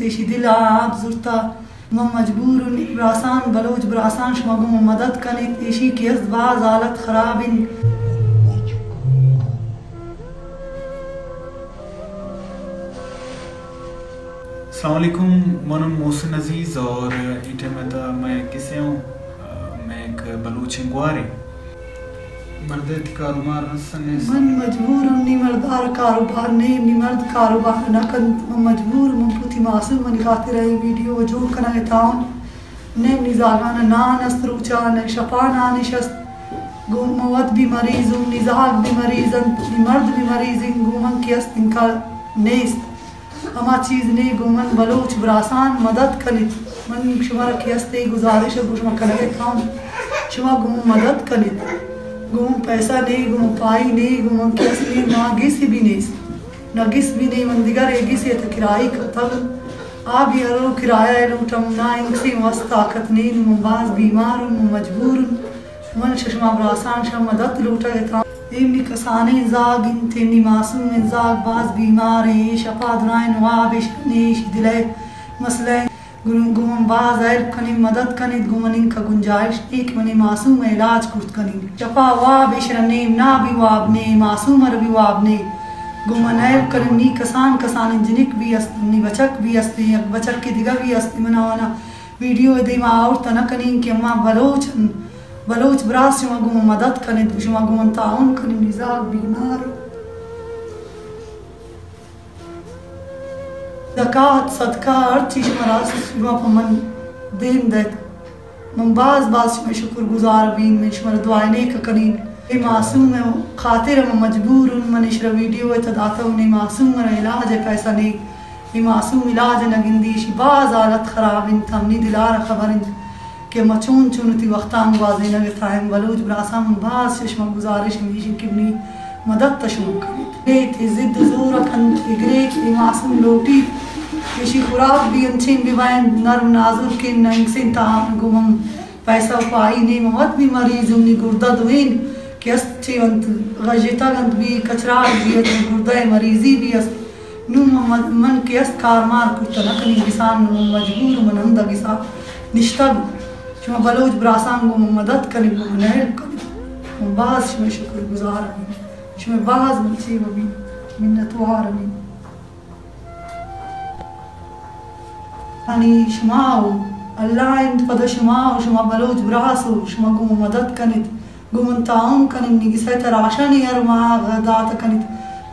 ایشی دل ءَ آپ زرتا۔ من مجبور اوں، براسان، بلوچ براسان، شما گوں من مدد کنیت۔ ایشی کہ است باز حالت خراب انت۔ السلام علیکم، من ہوں محسن عزیز اور اے ٹائم ءَ تہ مئے کسے ہوں، آ، مئے یک بلوچیں گوارے۔ مردے تئی کاروبار رسن نیست؟ من مجبور ہوں، نی مردار کاروبار نے، نی مرد کاروبار نہ کنت۔ من مجبور، من پوتی معصوم منی خاطر ءَ اے ویڈیو جوڑ کنگ ءَ تاؤن۔ نہ نی زاگان ءَ نان است روچا، نہ شپا نانش است۔ گوں من وت بھی مریض ہوں، نی زاگ بھی مریض انت، نی مرد بھی مریض انت، گوں من کہ است انکار نیست۔ ہما چیز نے گوں من بلوچ براسان مدد کنیت۔ من شمارا کہ است اے گزارش ءَ گوں شما کنگ ءَ تاؤں، شما گوں من مدد کنیت۔ گوں من پیسہ نے، گوں من پائی نے، گوں من کہ است نے، نا گس بھی نیست۔ نا گس بھی نے، من دگہ اے گس ءِ تہ کرائی کتگ۔ آ بھی ہر رو کرایہ ءَ لوٹم، نا انکسیں وس طاقت نے، من باز بیمار ہوں، من مجبور ہوں۔ من شہ شما براسان شہ مدد لوٹگ ءَ تاں۔ اے منی کسانیں زاگ انت، اے منی معصومیں زاگ باز بیمار ایں، اے شپا درائیں واب اش نے، ایشی دل ءِ مسئلہ ایں۔ گوں، گوں من باز ہیلپ کنیت، مدد کنیت، گوں من انکا گنجائش نے کہ منی معصوم ءِ علاج کرت کنیت۔ شپا واب اش را نیم نا بھی واب نے، معصوم ءَ را بھی واب نے۔ گوں من ہیلپ کنیت، نی کسان کسانیں جنک بھی است، نی بچک بھی است، یک بچکے دگہ بھی است، من آوانا ویڈیو ءِ دیما آورت نہ کنیں کہ ما بلوچ ان، بلوچ براس شما گوں مدد کنیت، شما گوں تعاون کنیت، نی زاگ بیمار۔ زکات، صدقہ، ہر چیز شما راست شما پہ من دیم دیت۔ من باز باز شما شکر گزار بین، من شما را دعائے نیک کنین۔ اے معصوم ءِ خاطر من مجبور ہوں، من اشرا ویڈیو ءِ تہ داتہ ہوں، اے معصوم ءِ علاج ءِ پیسہ نے۔ اے معصوم علاج ءَ نہ گندی، ایشی باز حالت خراب انت، ہمنی دلار ءَ خبر انت کہ ما چون چون وتی وقتاں گوازینگ ءَ تاں۔ بلوچ براساں من باز چہ شما گزارش ہمیش انت کہ منی مدد ءَ شما کنیت۔ اے تئی ضد ءُ زور ءَ کنت، اے گریک، اے معصوم لوٹیت، ایشی خوراک بھی انچیں بہ بینت، نرم نازرکیں، نہ انکسیں تاں گوں من پیسہ ءُ پائی نے، من وت بھی مریض ہوں، منی گردہ دوئیں کہ است چے انت، غژیتگ انت، بھی کچراک بھی انت، گردہ ءِ مریضی بھی است۔ نوں من، من کہ است کار مار کرتہ نہ کنی گسان، نوں من مجبور، من ہمدا گسا نشتگ۔ شما بلوچ براساں گوں من مدد کنیت، گوں من ہیلپ کنیت۔ من باز شمئے شکر گزار ہوں۔ شمئے باز من چے وبی منتوار ہوں۔ یعنی شما ءُ اللہ انت، پدا شما ءُ شما بلوچ براس ءُ شما گوں مدد کنیت، گوں من تعاون کنیت، نی گسا ءِ تہ راشن ہر ماہ دات کنیت،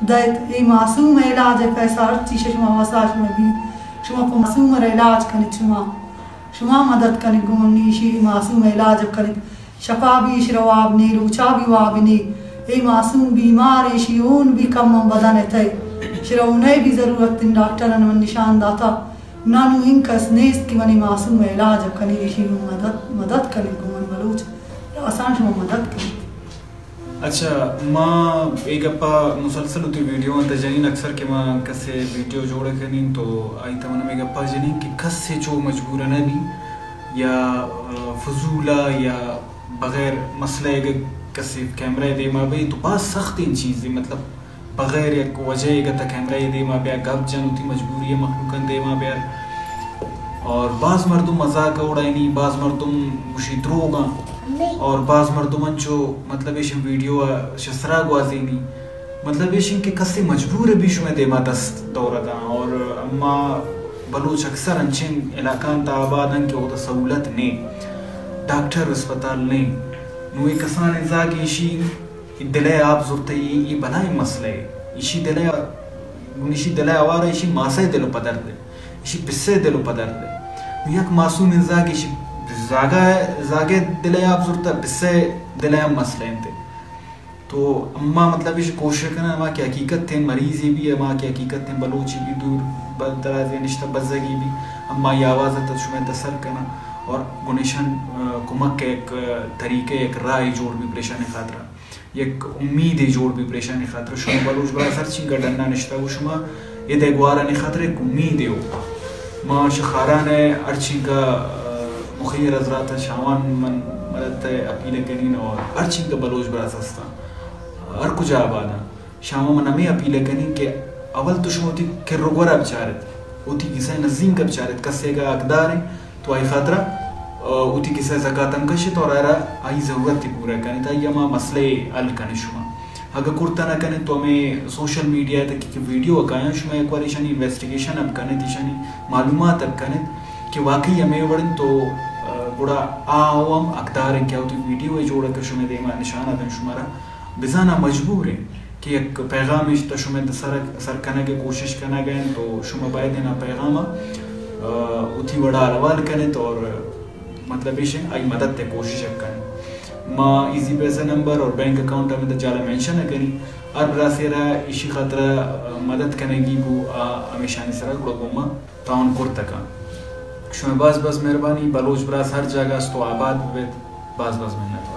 دئیت۔ اے معصوم ءِ علاج ءِ پیسہ ہر چیز شما وسا شما بی، شما پہ معصوم ءَ را علاج کنیت، شما، شما مدد کنیت، گوں من ایشی معصوم ءِ علاج کنیت۔ شپا بھی اشرا واب نے، روچا بھی واب نے۔ اے معصوم بیمار، ایشی ہون بھی کم من بدن ءِ تہ۔ اشرا ہونئے بھی ضرورت انت، ڈاکٹران من نشان داتا۔ نہ نوں انکس نیست کہ منی معصوم ءِ علاج کنی، ایشی نوں مدد، مدد کنی گوں من بلوچ۔ آسان شما مدد کنی۔ اچھا، ما اے گپا مسلسل وتی ویڈیو انت جنین، اکثر کہ ما کسے ویڈیو جوڑ کنین تو آئی تہ من ہمے گپا جنین کہ کسے چو مجبور نہ بی یا، آ، فضول ءَ یا بغیر مسئلہ ءَ اگہ کسے کیمرہ ءِ دیما بئے تو باز سختیں چیزے، مطلب بغیر یک وجہ ءَ اگہ تہ کیمرہ ءِ دیما بیا گپ جن، وتی مجبوری ءَ مخلوقاں دیما بیار۔ اور باز مردم مذاق ءَ اڑائینی، باز مردم گوشی دروغاں، اور باز مردم انچو مطلب ایشن ویڈیو ءَ شسرا گوازینی۔ مطلب ایشن کہ کسے مجبور بی شمئے دیما دست دور داں، اور اما بلوچ اکثر انچیں علاقاں تہ آباد انت کہ اودا سہولت نے، ڈاکٹر اسپتال نے۔ نوں اے کسانیں زاگ ایشی دل ءِ آپ زرتہ، اے، اے بلائیں مسئلہ اے۔ ایشی دل ءِ، گوں ایشی دل ءِ ہوار ءَ ایشی ماسئے دل ءَ پدرد اے، ایشی پسئے دل ءَ پدرد اے۔ نوں یک معصومیں زاگ ایشی زاگا، زاگئے دل ءِ آپ زرتہ، پسئے دل ءِ ہم مسئلہ انت۔ تو اما مطلب ایشی کوشش کناں، ہما کہ حقیقت تیں مریضے بی، ہما کہ حقیقت تیں بلوچے بی، دور بل درازے نشتہ بزگی بی، اما اے آواز ءَ تہ شمئے تہ سر کناں اور گوں ایشان، آ، کمک ءِ یک، آ، طریقہ، یک راہے جوڑ بی پریشانی خاطرہ۔ یک امیدے جوڑ بی پریشانی خاطر۔ شما بلوچ براس ہرچینکہ ڈنا نشتگ و شما اد ءِ گوارانی خاطر یک امیدے ہو۔ ما شہ خاران ءِ ہرچینکہ، آ، مخیر حضرات ءَ شاوان من مدد ءِ اپیل کنین اور ہرچینکہ بلوچ براس ہستاں، ہر کجا آباداں، شاوان من ہمے اپیل کنین کہ اول تو شما وتی کر و گورا بچارت۔ وتی کسہ ء نزینک ء بچاریت، کسے اگاں حقدار انت تو آئی خاطرا، آ، وتی کسہ ء زکات ہم کشیت اور آرا آئی ضرورت ء پورا کنیت، آئی ہما مسئلہ ء حل کنیت شما۔ اگاں کرتہ نہ کنیت تو ہمے سوشل میڈیا ء تکی کہ ویڈیو ء کایاں شما یک وار ایشانی انویسٹیگیشن ہم کنیت، ایشانی معلومات ہم کنیت کہ واقعی ہمے وڑ انت تو، آ، گڑا آ ہم حقدار انت کہ آ وتی ویڈیو ء جوڑ ء کہ شمئے دیما نشان ء دنت شمارا۔ بزاں آ مجبور انت کہ یک پیغامے تہ شمئے سر، سر کنگ ء کوشش کنگ ء انت تو شما باید انت آ پیغام ء، آ، وتی وڑا حوال کنیت اور مطلب ایش انت آئی مدد ء کوشش ء کنیت۔ ما ایزی پیسہ نمبر اور بینک اکاؤنٹ ہمے تہ جالا مینشن ء کنی۔ ہر براسے را ایشی خاطرا، آ، مدد کنگی بو آ ہمیشانی سرا گڑا گوں ما تعاون کرت کن۔ شمئے باز باز مہربانی۔ بلوچ براس ہر جاگہ است و آباد ببیت۔ باز باز منت۔